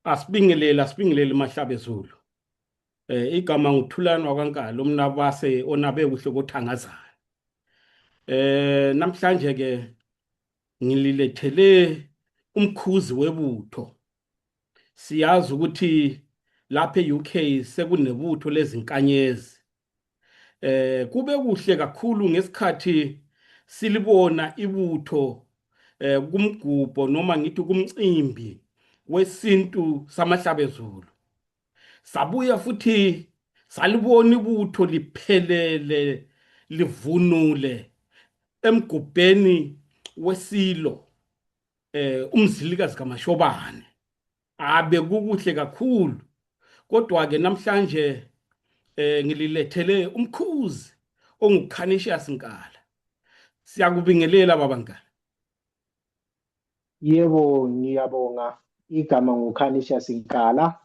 Asibingelele Mahlabe Zulu. Igama nguThulani wakwaNkalo umnabase onabe kuhle kothangazayo. Namhlanje ke ngililethele umkhuzi webutho. Siyazi ukuthi lapha eUK sekunebutho lezinkanyezi. Kube kuhle kakhulu ngesikhathi silibona ibutho kumgubho noma ngithi kumcimbi wesintu samahlabe Zulu. Sabuya futhi salibona ibutho liphelele livunule emgubheni wesilo umzilikazi kaMashobane. Abe kukuhle kakhulu. Kodwa ke namhlanje ngililethele umkhuzi onguKhanisius Nkala. Siyakubingelela babankala. Yebo, ngiyabonga. Igama nguKhanisius Nkala.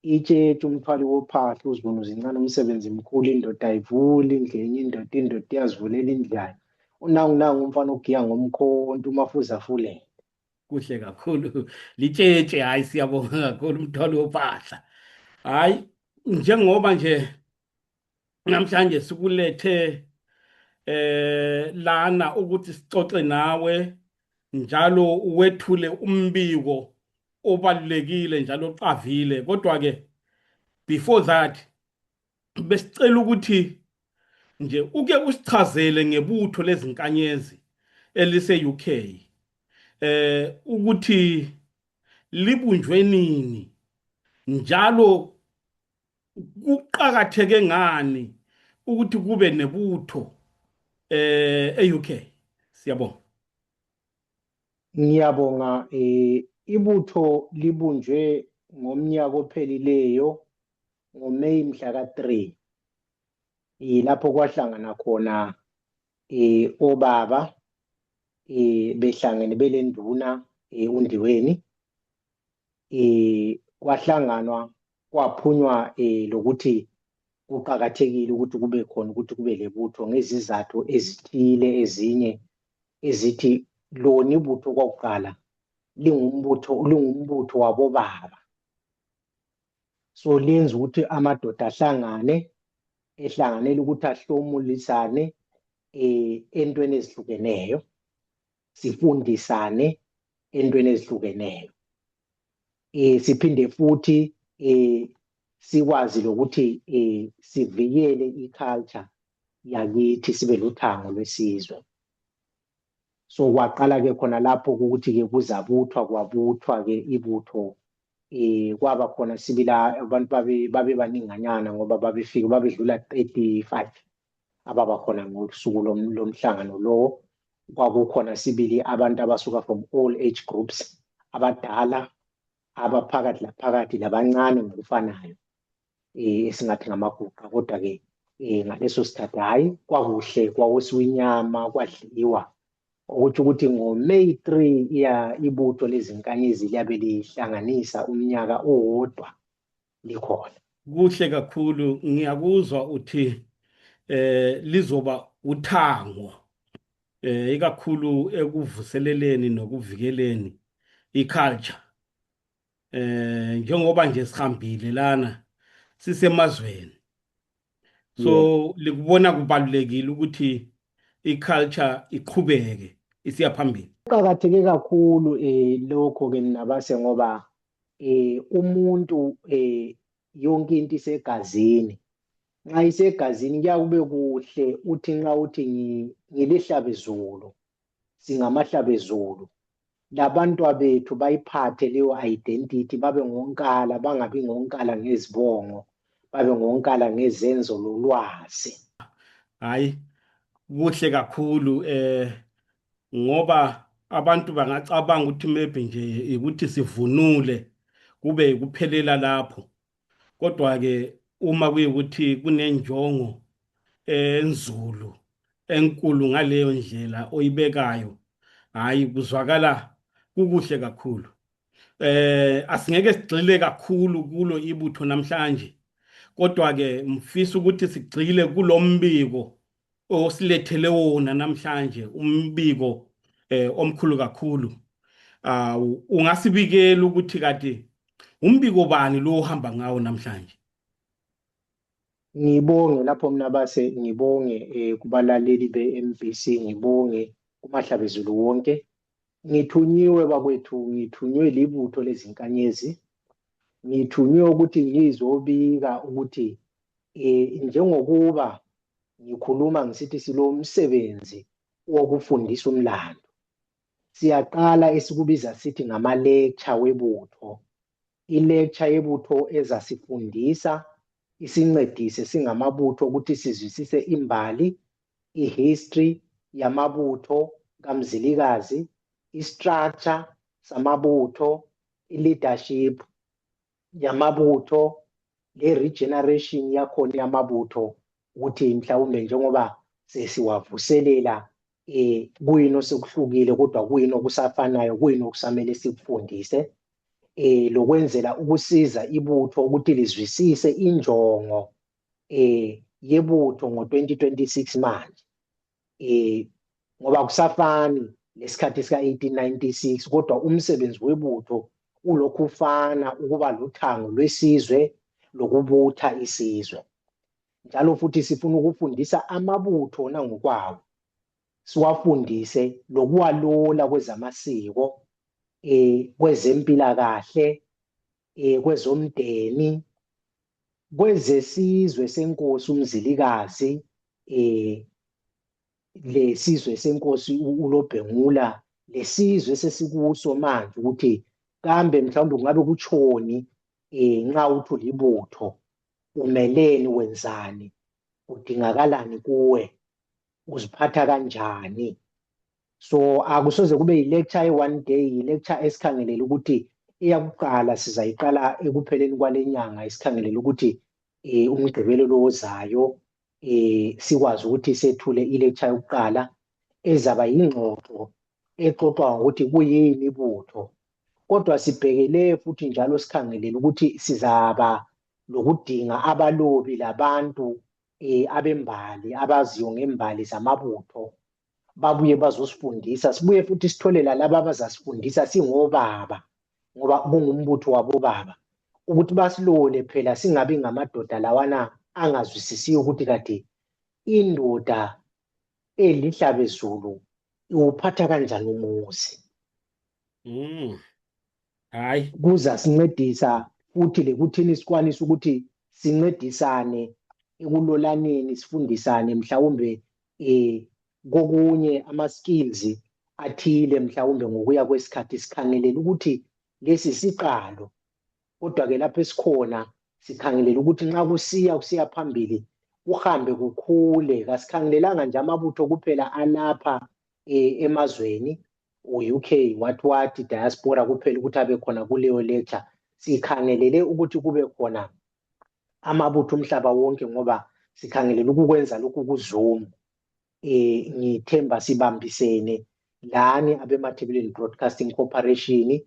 Itshetshe umthwali wophahla uzibona uzincane umsebenzi mkhulu, indoda ayivuli indlenye, indoda iyazivulela indlwane. Nangu umfana ogiya ngomkhonto umafuza afulele. Kuhle kakhulu litshetshe, hayi siyabonga kakhulu umthwali wophahla. Hayi, njengoba nje namhlanje sikulethe lana ukuthi sixoxe nawe njalo uwethule umbiko obalulekile njalo oqavile. Kodwa ke before that besicela ukuthi nje uke usichazele ngebutho lezinkanyezi elise UK ukuthi libunjwe nini njalo kuqhakatheke ngani ukuthi kube nebutho eUK. Siyabonga. Ngiyabonga. Ibutho libunjwe ngomnyaka ophelileyo ngoMeyi mhla ka-3. Lapho kwahlangana khona obaba behlangene belenduna uNdiweni. Kwahlanganwa kwaphunywa lokuthi kuqhakathekile ukuthi kube khona ukuthi kube lebutho ngezizathu ezithile ezinye ezithi lona ibutho kwakuqala lingumbutho wabobaba. So lenza ukuthi amadoda ehlanganele ukuthi ahlomulisane entweni ezihlukeneyo, sifundisane entweni ezihlukeneyo. Siphinde futhi sikwazi lokuthi sivikele iculture yakithi, sibe luthango lwesizwe. So kwaqala ke khona lapho ukuthi ke kwabuthwa ke ibutho. Kwaba khona sibila abantu babe baninganyana ngoba babedlula 35 ababa khona ngosuku lomhlangano lowo. Kwakukhona sibili abantu abasuka from all age groups, abadala, abaphakathi laphakathi, labancane ngokufanayo, esingathi ngamaguqa. Kodwa ke ngaleso sikhathi hayi kwakuhle, kwakusiwa inyama, kwadliwa, ukuthi ngoMeyi 3 ibutho lezinkanyezi liyabe lihlanganisa umnyaka owodwa likhona. Kuhle kakhulu, ngiyakuzwa uthi lizoba uthango ikakhulu ekuvuseleleni nokuvikeleni iculture. Njengoba nje sihambile lana sisemazweni, so likubona kubalulekile ukuthi iculture iqhubeke isiya phambili. Kuqakatheke kakhulu lokho ke nabase ngoba umuntu yonke into isegazini. Nxa isegazini kuyakube kuhle uthi nxa uthi ngilihlabe Zulu, singamahlabe Zulu, labantwa bethu bayiphathe leyo identity, babe ngonkala, bangabi ngonkala ngezibongo, babe ngonkala ngezenzo lolwazi. Hayi, kuhle kakhulu ngoba abantu bangacabanga ukuthi maybe nje ukuthi sivunule kube kuphelela lapho. Kodwa ke uma kuyikuthi kunenjongo enzulu enkulu ngaleyo ndlela oyibekayo, hayi kuzwakala kukuhle kakhulu. Asingeke sigxile kakhulu kulo ibutho namhlanje, kodwa ke mfisa ukuthi sigxile kulombiko osilethele wona namhlanje, umbiko omkhulu kakhulu. Ungasibikela ukuthi kade Umbiko bani lo ohamba ngawo namhlanje? Ngibonge lapho mina base ngibonge kubalaleli be-MBC, ngibonge kumahlabezulu wonke. Ngithunyiwe bakwethu, ngithunywe libutho lezinkanyezi, ngithunywe ukuthi ngizobika ukuthi njengokuba ngikhuluma ngisithi silo msebenzi wokufundisa umlando, siyaqala esikubiza sithi ngama-lecture webutho. I-lecture yebutho ezasifundisa isincedise singamabutho ukuthi sizwisise imbali, i-history yamabutho kaMzilikazi, i-structure samabutho, i-leadership yamabutho, le-regeneration yakhona yamabutho, ukuthi mhlawumbe njengoba sesiwavuselela kuyini osekuhlukile kodwa kuyini okusafanayo, kuyini okusamele sikufundise, lokwenzela ukusiza ibutho ukuthi lizwisise injongo yebutho ngo-2026 manje, ngoba kusafani lesikhathi sika-1896, kodwa umsebenzi webutho ulokhu ufana, ukuba luthango lwesizwe lokubutha isizwe. Njalo futhi sifuna ukufundisa amabutho nangokwawo, siwafundise lokuwalola kwezamasiko, kwezempilakahle, kwezomndeni, kwezesizwe senkosi uMzilikazi, lesizwe senkosi uLobhengula, lesizwe sesikuso manje, ukuthi kambe mhlawumbe kungabe kutshoni nxa uthi ulibutho, umeleni, wenzani, udingakalani kuwe, uziphatha kanjani. So akusoze kube yi-lecture ye-one day, yi-lecture esikhangelela ukuthi eyakuqala sizayiqala ekupheleni kwale nyanga, esikhangelela ukuthi uMgqibelo lo ozayo sikwazi ukuthi sethule i-lecture yokuqala ezaba yingxoxo exoxa ngokuthi kuyini ibutho. Kodwa sibhekele futhi njalo sikhangelela ukuthi sizaba lokudinga abalobi labantu abembali abaziyo ngembali zamabutho, babuye bazosifundisa, sibuye futhi sithole lalaba abazasifundisa singobaba, ngoba kungumbutho wabobaba, ukuthi basilole phela singabi ngamadoda lawana angazwisisiyo ukuthi kade indoda elihlabezulu iwuphatha kanjani umuzi. Hayi, kuzasincedisa futhi lekuthini sikwanise ukuthi sincedisane ekulolaneni, sifundisane mhlawumbe kokunye ama-skills athile, mhlawumbe ngokuya kwesikhathi sikhangelela ukuthi lesi isiqalo, kodwa-ke lapho esikhona sikhangelela ukuthi nxa kusiya phambili kuhambe kukhule. Kasikhangelelanga nje amabutho kuphela alapha emazweni u-UK, what diaspora kuphela ukuthi abe khona kuleyo lecture. Sikhangelele ukuthi kube khona amabutho umhlaba wonke, ngoba sikhangelela ukukwenza lokhu ku-Zoom. Ngithemba sibambisene lani abemathebeleni Broadcasting Corporation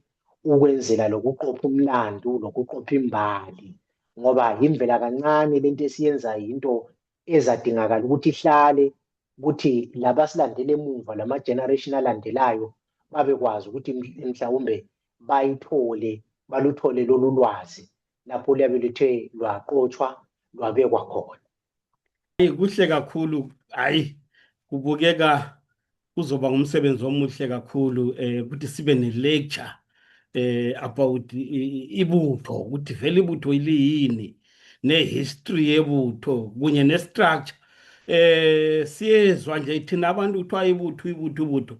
ukwenzela lokuqopha umlando, lokuqopha imbali, ngoba yimvela kancane lento esiyenzayo, into ezadingakala ukuthi ihlale, ukuthi labasilandela emuva, lama-generation alandelayo babekwazi ukuthi mhlawumbe baluthole lolu lwazi lapho luyabe luthe lwaqotshwa lwabekwa khona. Kuhle kakhulu. Hayi, kubukeka kuzoba ngumsebenzi omuhle kakhulu ukuthi sibe ne-lecture about ibutho, ukuthi vele ibutho iliyini, ne-history yebutho kunye ne-structure. Siyezwa nje thina abantu kuthiwa ibutho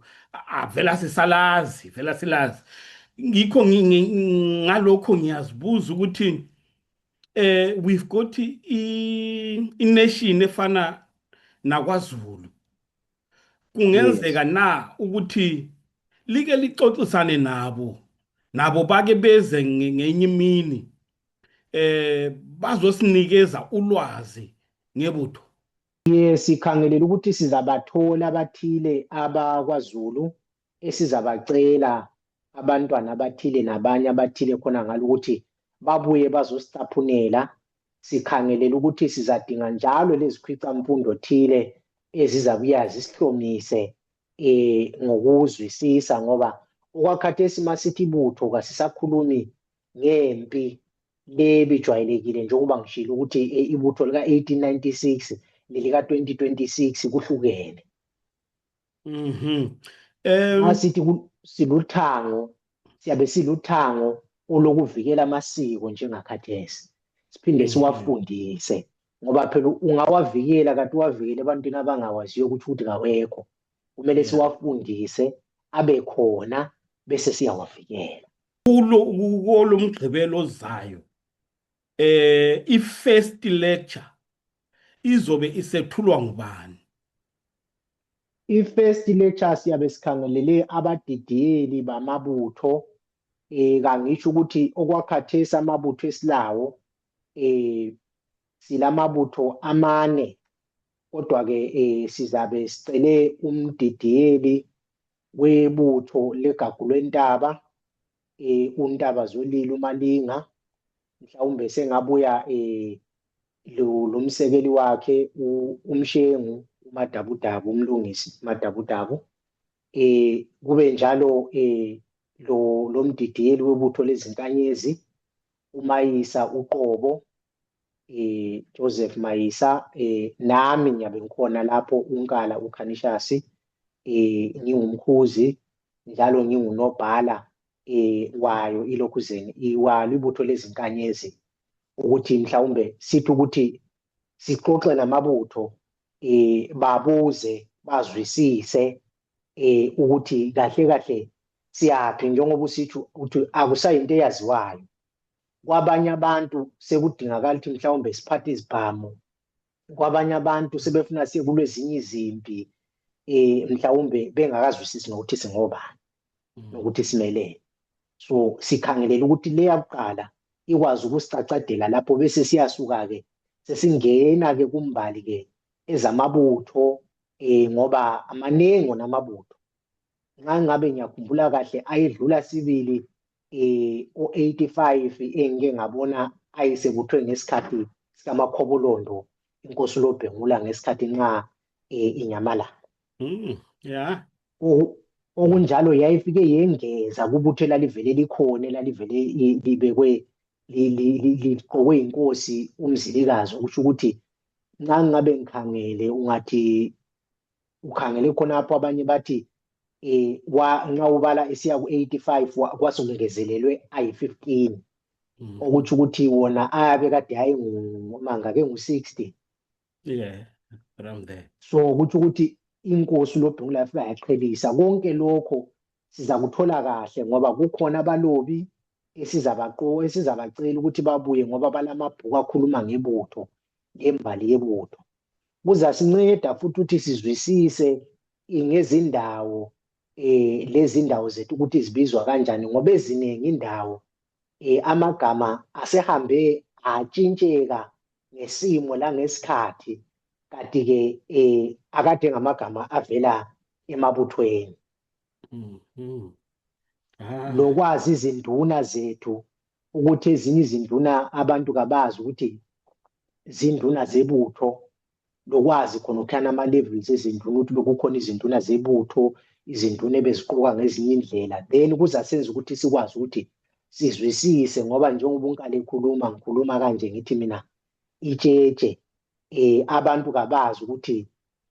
vela sisalazi, vela silazi. Ngikho ngalokho ngiyazibuza ukuthi we've got i-nation efana nakwaZulu. Kungenzeka na ukuthi like lixoxisane nabo bake beze ngenye imini bazosinikeza ulwazi ngebutho? Sikhangelela ukuthi sizabathola abathile abakwaZulu esizabacela abantwana abathile nabanye abathile khona ngalo ukuthi babuye bazositaphunela. Sikhangelela ukuthi sizadinga njalo lezikhwicamfundo thile ezizabuya zisihlomise ngokuzwisisa, ngoba okwakhathesi masithi ibutho kasisakhulumi ngempi le bijwayelekile njengoba ngishilo ukuthi ibutho lika-1896 nelika-2026 kuhlukene. Mhm. Masithi siluthango, siyabe siluthango olokuvikela amasiko njengakhathesi, siphinde siwafundise ngoba phela ungawavikela kanti uwavikele ebantwini abangawaziyo ukuthi kawekho. Kumele Yeah. siwafundise abe khona bese siyawavikela. Kulo mgqibelo ozayo i-first lecture izobe isethulwa ngubani? I-first lecture siyabe sikhangelele abadidiyeli bamabutho, kangisho ukuthi okwakhathesi amabutho esilawo silamabutho amane, kodwa-ke sizabe sicele umdidiyeli webutho leGagulwentaba, uNtaba Zolile uMalinga, mhlawumbe sengabuya lo msekeli wakhe uMshengu uMadabudabu, umlungisi Madabudabu, kube njalo lo mdidiyeli webutho lezinkanyezi uMayisa uqobo, Joseph Mayisa, nami ngiyabe ngikhona lapho uNkala uKhanishasi, ngingumkhuzi njalo ngingunobhala wayo ilokhuzeni walo ibutho lezinkanyezi, ukuthi mhlawumbe sithi ukuthi sixoxe namabutho babuze bazwisise ukuthi kahle kahle siyaphi, njengoba usithu ukuthi akusayinto eyaziwayo. Kwabanye abantu sekudingakala ukuthi mhlawumbe siphathe izibhamu, kwabanye abantu sebefuna siye kulezinye izimpi, mhlawumbe bengakazwisisi nokuthi singobani nokuthi simelele. So sikhangelela ukuthi le yakuqala ikwazi ukusicacadela lapho, bese siyasuka-ke sesingena-ke kumbali-ke ezamabutho, ngoba amaningi wona amabutho. Ngabe ngiyakhumbula kahle ayedlula sibili o-85 engike ngabona ayesebuthwe ngesikhathi sikaMakhobolondo, inkosi uLobhengula ngesikhathi nxa iNyamalanga. Yeah. Okunjalo yayifike yengeza kubutho elalivele likhona, elalivele libekwe liqokwe inkosi uMzilikazi, okusho ukuthi nxa ngabe ngikhangele ungathi ukhangele khonapho, abanye bathi nxa ubala esiya ku-85 kwasekungezelelwe ayi-15, okutsho ukuthi wona ayabe kade mangake ngu-60. Yeah, around there. So kutsho ukuthi inkosi uLobhengula yafika yaqhelisa konke lokho. Siza kuthola kahle ngoba kukhona abalobi esizabacela ukuthi babuye ngoba balamabhuku akhuluma ngebutho, ngembali yebutho. Kuzasinceda futhi ukuthi sizwisise ngezindawo, lezi ndawo zethu ukuthi zibizwa kanjani, ngoba eziningi indawo amagama asehambe atshintsheka ngesimo la ngesikhathi, kanti-ke akade ngamagama avela emabuthweni. Lokwazi izinduna zethu ukuthi ezinye izinduna abantu kabazi ukuthi zinduna zebutho, lokwazi khona ukukhana ama-levels ezinduna, ukuthi bekukhona izinduna zebutho, izinduna ebeziqoka ngezinye indlela. Then kuzasenza ukuthi sikwazi ukuthi sizwisise, ngoba njengoba uNkala ngikhuluma kanje ngithi mina itshetshe, abantu kabazi ukuthi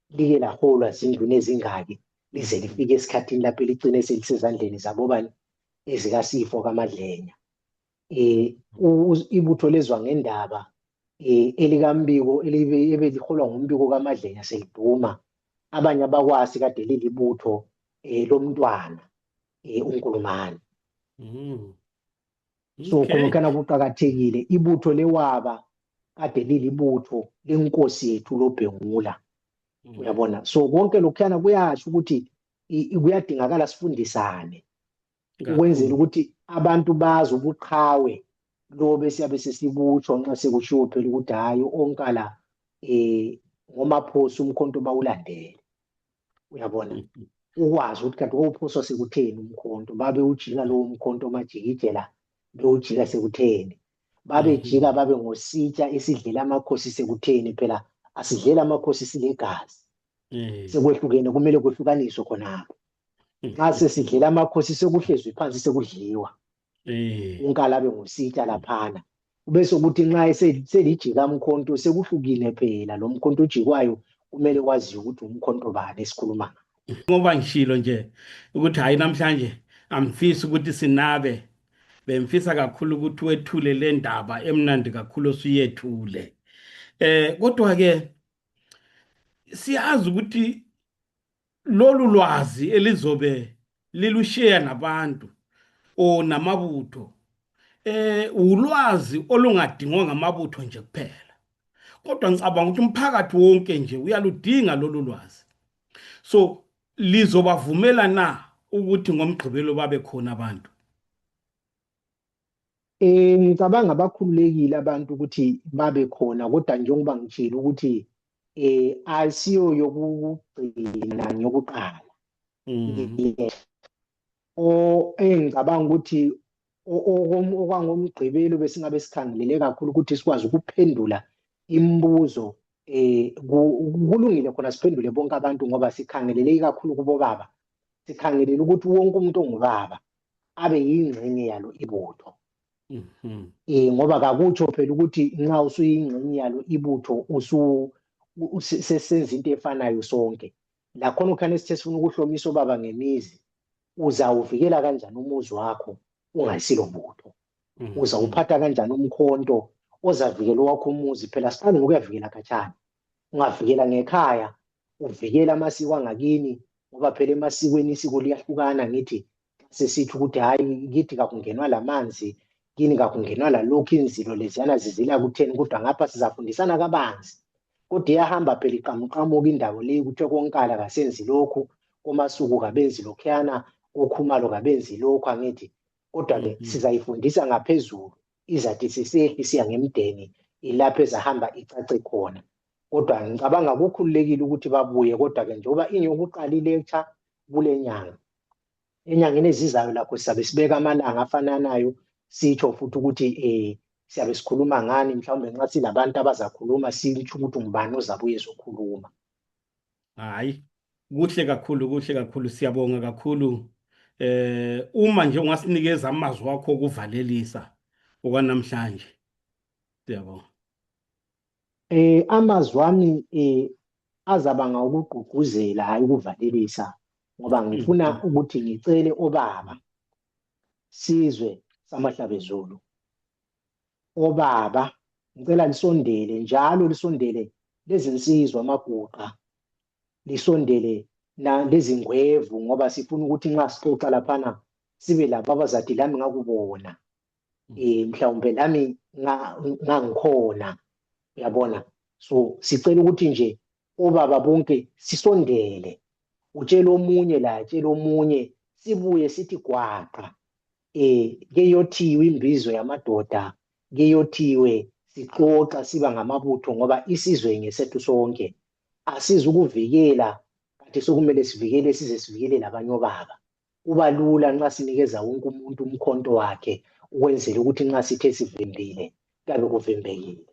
like laholwa zinduna ezingaki lize lifike esikhathini lapho ligcine selisezandleni zabobani, ezikaSipho kaMadlenya. Ibutho lezwa ngendaba elikaMbiko ebeliholwa nguMbiko kaMadlenya seliduma, abanye abakwasi kade lilibutho lomntwana uNkulumane. So khona kuqakathekile ibutho lewaba kade lilibutho lenkosi yethu uLobhengula, uyabona. So konke lokhuyana kuyasho ukuthi kuyadingakala sifundisane ukwenzela ukuthi abantu bazi ubuqhawe lobe siyabe sesibutsho nxa sekushiwo phela ukuthi hayi oNkala ngomaphosi umkhonto bawulandele, uyabona. Ukwazi ukuthi kanti wawuphoswa sekutheni umkhonto, babewujika lowo mkhonto majikijela bewujika sekutheni, babejika babe ngositsha esidlela amakhosi sekutheni, phela asidlela amakhosi silegazi, sekwehlukene, kumele kwehlukaniswe khonapho. Nxa sesidlela amakhosi sekuhlezwi phansi sekudliwa. unkala abe ngusitsha laphana. Bese kuthi nxa selijika mkhonto sekuhlukile phela lo mkhonto ojikwayo kumele waziwe ukuthi umkhonto bani esikhuluma ngayo. ngoba ngishilo nje ukuthi hayi namhlanje amfisi ukuthi sinabe, bemfisa kakhulu ukuthi wethule le ndaba emnandi kakhulu osuyethule. Kodwa ke siyazi ukuthi lolu lwazi elizobe lilusheya nabantu o namabutho ulwazi olungadingwa ngamabutho nje kuphela, kodwa ngicabanga ukuthi umphakathi wonke nje uyaludinga lolu lwazi. So lizobavumela na ukuthi ngomgqibelo babe khona abantu? Ngicabanga bakhululekile abantu ukuthi babe khona, kodwa njengoba ngitshilo ukuthi asiyo yokugcina yokuqala. Engicabanga ukuthi okwangomgqibelo besingabe sikhangelele kakhulu ukuthi sikwazi ukuphendula imibuzo. Kulungile khona siphendule bonke abantu ngoba sikhangelele kakhulu kubo baba, sikhangelele ukuthi wonke umuntu ongubaba abe yingxenye yalo ibutho. Ngoba kakutsho phela ukuthi nxa usuyingxenye yalo ibutho sesenza into efanayo sonke. Lakhona ukhane sithe sifuna ukuhlomisa obaba ngemizi, uzawuvikela kanjani umuzi wakho ungasilo butho? Uzawuphatha kanjani umkhonto ozavikela owakho umuzi? Phela siqale ngokuyavikela khatshana, ungavikela ngekhaya, uvikela amasiko angakini, ngoba phela emasikweni isiko liyahlukana. Ngithi sesithi ukuthi hayi kithi kakungenwa lamanzi, kini kakungenwa lalokhu, inzilo leziyana zizila kutheni, kodwa ngapha sizafundisana kabanzi. Kodwa iyahamba phela iqhamuqhamuka indawo le kuthiwa konkala kasenzi lokhu, komasuku kabenzi lokhuyana, kokhumalo kabenzi lokhu. Angithi kodwa-ke sizayifundisa ngaphezulu, izathi sisehli siya ngemdeni, ilapho ezahamba icace khona. Kodwa ngicabanga kukhululekile ukuthi babuye, kodwa-ke njengoba inyokuqala ilecture kule nyanga, enyangeni ezizayo lakho sizabe sibeka amalanga afananayo, sitsho futhi ukuthi siyabe sikhuluma ngani. Mhlawumbe nxa silabantu abazakhuluma sitsho ukuthi ngubani ozabuye ezokhuluma. Hayi, kuhle kakhulu, kuhle kakhulu, siyabonga kakhulu. Uma nje ungasinikeza amazwi akho okuvalelisa okwanamhlanje, siyabonga. Amazwi ami azaba ngawokugqugquzela, hayi ukuvalelisa, ngoba ngifuna ukuthi ngicele obaba, sizwe samahlabezulu, obaba ngicela lisondele njalo, lisondele lezinsizwa amaguqa, lisondele lezi ngwevu, ngoba sifuna ukuthi nxa sixoxa laphana sibe labo abazathi lami ngakubona, mhlawumbe lami ngangikhona, uyabona. So sicela ukuthi nje obaba bonke sisondele, utshela omunye la atshela omunye, sibuye sithi gwaqa. Keyothiwe imbizo yamadoda, keyothiwe sixoxa siba ngamabutho, ngoba isizwe ngesethu sonke. Asizukuvikela kanti sokumele sivikele, size sivikele labanye obaba. Kuba lula nxa sinikeza wonke umuntu umkhonto wakhe, ukwenzela ukuthi nxa sithe sivimbile kabe kuvimbekile.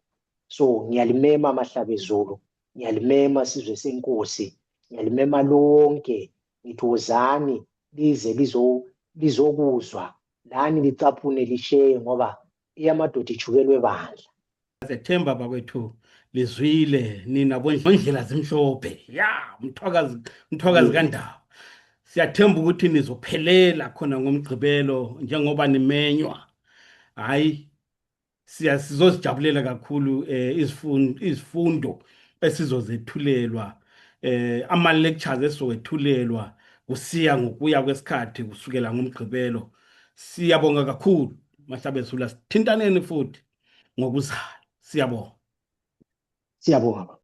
So ngiyalimema amahlabezulu, ngiyalimema sizwe senkosi, ngiyalimema lonke, ngithi wozani lize lizokuzwa, lani licaphune lisheye, ngoba iyamadoda ijukelwe bandla. Sethemba bakwethu lizwile nina bondlela zimhlophe, mthwakazi kaNdaba. Siyathemba ukuthi nizophelela khona ngomgqibelo njengoba nimenywa. Hayi, sizozijabulela kakhulu izifundo esizozethulelwa, ama lectures esizowethulelwa kusiya ngokuya kwesikhathi kusukela ngomgqibelo. Siyabonga kakhulu mahlabezulu, sithintaneni futhi ngokuzayo. Siyabonga. Siyabonga.